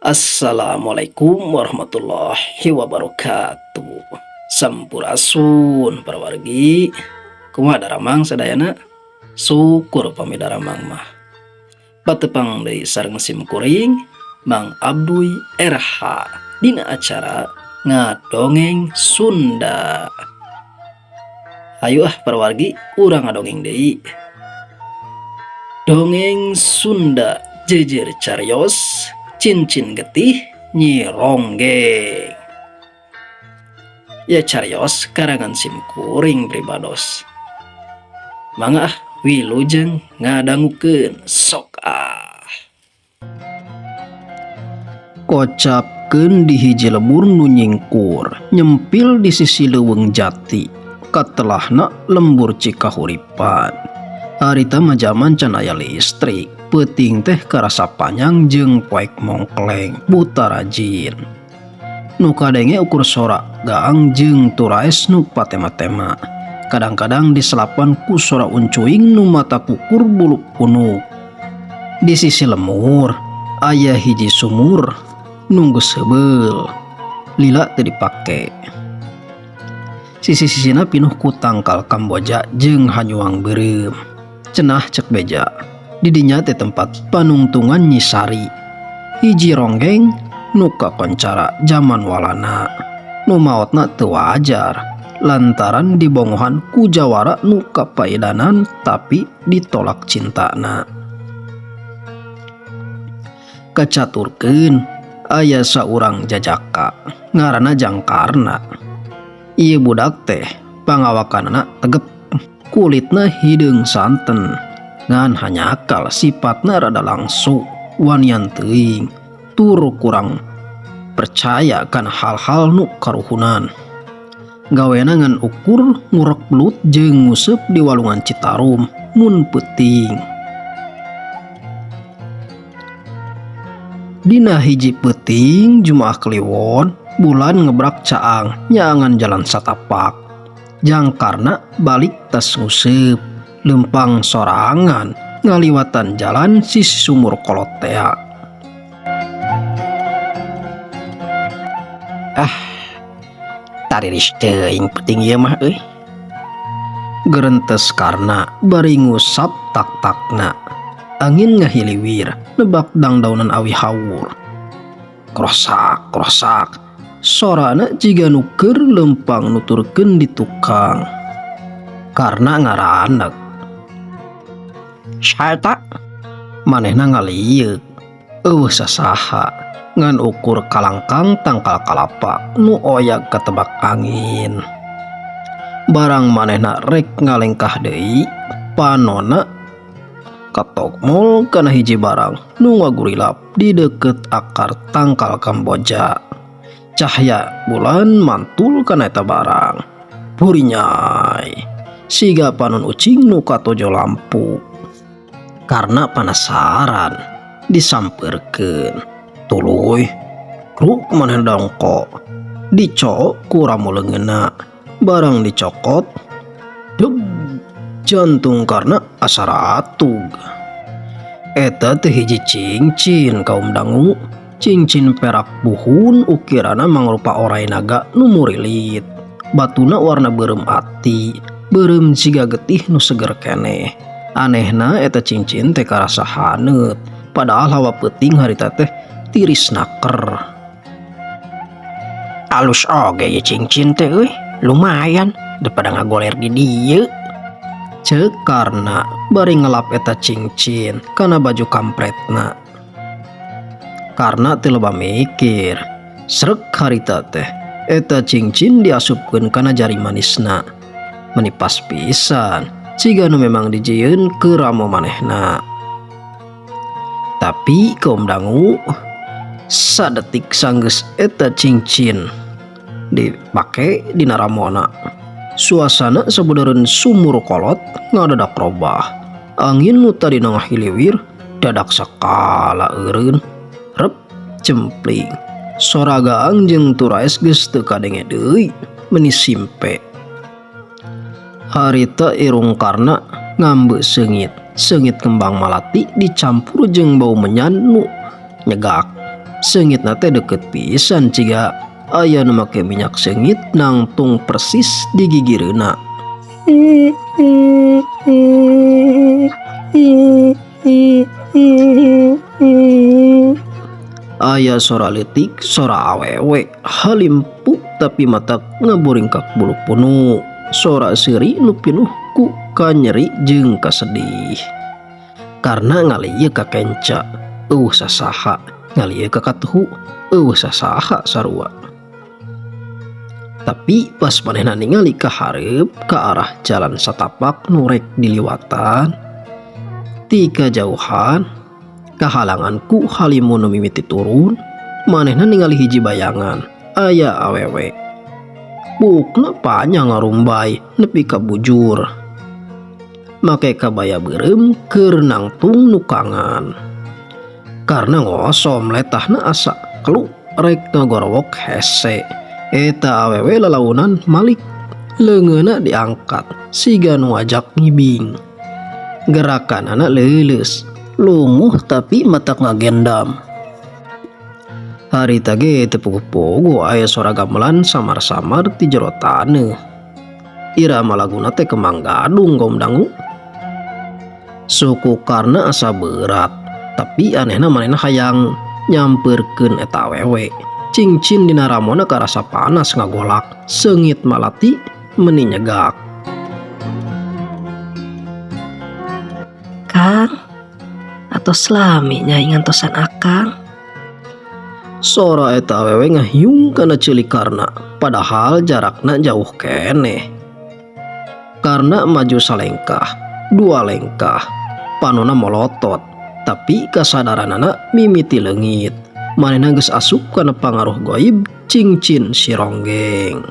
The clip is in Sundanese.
Assalamualaikum warahmatullahi wabarakatuh. Sampurasun para wargi. Kumaha daramang sadayana? Syukur pami daramang mah. Patepang deui sareng sim kuring Mang Abduy RH dina acara Ngadongeng Sunda. Hayu ah para wargi, urang ngadongeng deui. Dongeng Sunda jejer carios cincin getih Nyi Ronggeng. Ya carios karangan sim kuring pribados. Mangga ah wilujeng ngadangukeun sok ah. Kocapkeun di hiji lembur nu nyingkur nyempil di sisi leuweung jati katelahna lembur Cikahuripan. Harita mah jaman can aya listrik, peuting teh karasa panjang jeung poek mongkleng buta rajin. Nu kadenge ukur sora gaang jeung turaes nu patema-tema. Kadang-kadang diselapan ku sora uncuing nu mata kukur bulu punuk. Di sisi lemur aya hiji sumur nu geus heubeul, lila teu dipake. Sisi-sisina pinuh ku tangkal kamboja jeung hanyuang beureum. Cenah cek beja, didinya teh tempat panungtungan Nyi Sari. Hiji ronggeng nu kakoncara jaman walana. Nu maotna teu wajar lantaran dibongohan ku jawara nu kapaidanan tapi ditolak cintana. Kacaturkeun aya saurang jajaka ngaranna Jangkarna. Ieu budak teh pangawakanana tegep, kulitna hideung santen, ngan hanyakal sifatna rada langsu, wanian teuing, tur kurang percaya kana hal-hal nu karuhunan. Gawena ngan ukur ngurek belut jeung nguseup di walungan Citarum mun peuting. Dina hiji peuting Jumaah Kliwon, bulan ngebrak caang nyaangan jalan satapak. Jangkarna balik tas nguseup, lempang sorangan ngaliwatan jalan sisi sumur kolot tea. Ah, tariris teuing peuting ieu mah euy. Gerentes karna bari ngusap tak-takna. Angin ngahiliwir nebak dangdaunan awi hawur. Krosak, krosak. Sorana jiga nu keur lempang nuturkeun di tukang. Karna ngaranek. Saeta? Manehna ngalieuk. Eueuh sasaha ngan ukur kalangkang tangkal kalapa nu oyag katebak angin. Barang manehna rek ngalengkah deui, panonna katokmol kana hiji barang nu ngagurilap di deukeut akar tangkal kamboja. Cahya bulan mantul kana eta barang. Burinyai, siga panon ucing nu katojo lampu. Karna panasaran disampeurkeun. Tuluy, kruk manehna dongko. Dicok ku ramu leungeunna. Barang dicokot, deg jantung karna asa ratug. Eta teh hiji cincin kaum dangu. Cincin perak buhun ukirana mangrupa orai naga nu murilit. Batuna warna beureum ati, beureum jiga getih nu seger keneh. Anehna eta cincin teh karasa haneut, padahal hawa peuting harita teh tiris naker. Alus oge ieu cincin teh euy, lumayan daripada ngagoler di dieu. Ceuk Karna bari ngelap eta cincin kana baju kampretna. Karna teu loba mikir, srek harita teh eta cincin diasupkeun kana jari manisna. Menipas pisan, jiga nu memang dijieun ke ramo manehna. Tapi kaum dangu, sadetik sanggeus eta cincin dipake dina ramona. Suasana sabudeureun sumur kolot ngadadak robah. Angin nu tadina ngahiliwir dadak sakala eureun. Rep cempling. Sora gaang jeung turaes geus teu kadenge deui meuni simpe. Harita irung Karna ngambe seungit, seungit kembang malati dicampur jeung bau menyan nu nyegak. Seungitna teh deket pisan ciga aya nu make minyak seungit nangtung persis di gigireunna. Aya sora leutik, sora awewe, halimpu tapi matak ngaburingkak bulu punu. Sora seuri nu pinuh ku kanyeri jeung kasedih. Karna ngalieuk ka kenca, euweuh sasaha, ngalieuk ka katuhu, euweuh sasaha sarua. Tapi pas manehna ningali ka hareup ka arah jalan satapak nu rek diliwatan, ti kajauhan kahalangan ku halimun nu mimiti turun, manehna ningali hiji bayangan aya awewe. Buukna panjang ngarumbay nepi ka bujur. Make kabaya beureum keur nangtung nukangan. Karna ngosom letahna asa kelu rek ngagorowok hese. Eta awewe lalaunan malik leungeunna diangkat siga nu ngajak ngibing. Gerakanana leuleus, lunguh tapi matak ngagendam. Harita ge teu puguh-puguh aya sora gamelan samar-samar ti jero taneuh. Irama laguna teh kembang gadung kaum dangu. Suku Karna asa berat, tapi anehna manehna hayang nyampeurkeun eta awewe. Cingcin dina ramona karasa panas ngagolak, seungit malati meni nyegak. Kang, atos lami nya ngantosan akang. Sora eta awewe ngahiung kana ceuli Karna, padahal jarakna jauh keneh. Karna maju salengkah, dua lengkah, panona molotot, tapi kasadaranana mimiti leungit. Manehna geus asup kana pangaruh goib cingcin si ronggeng.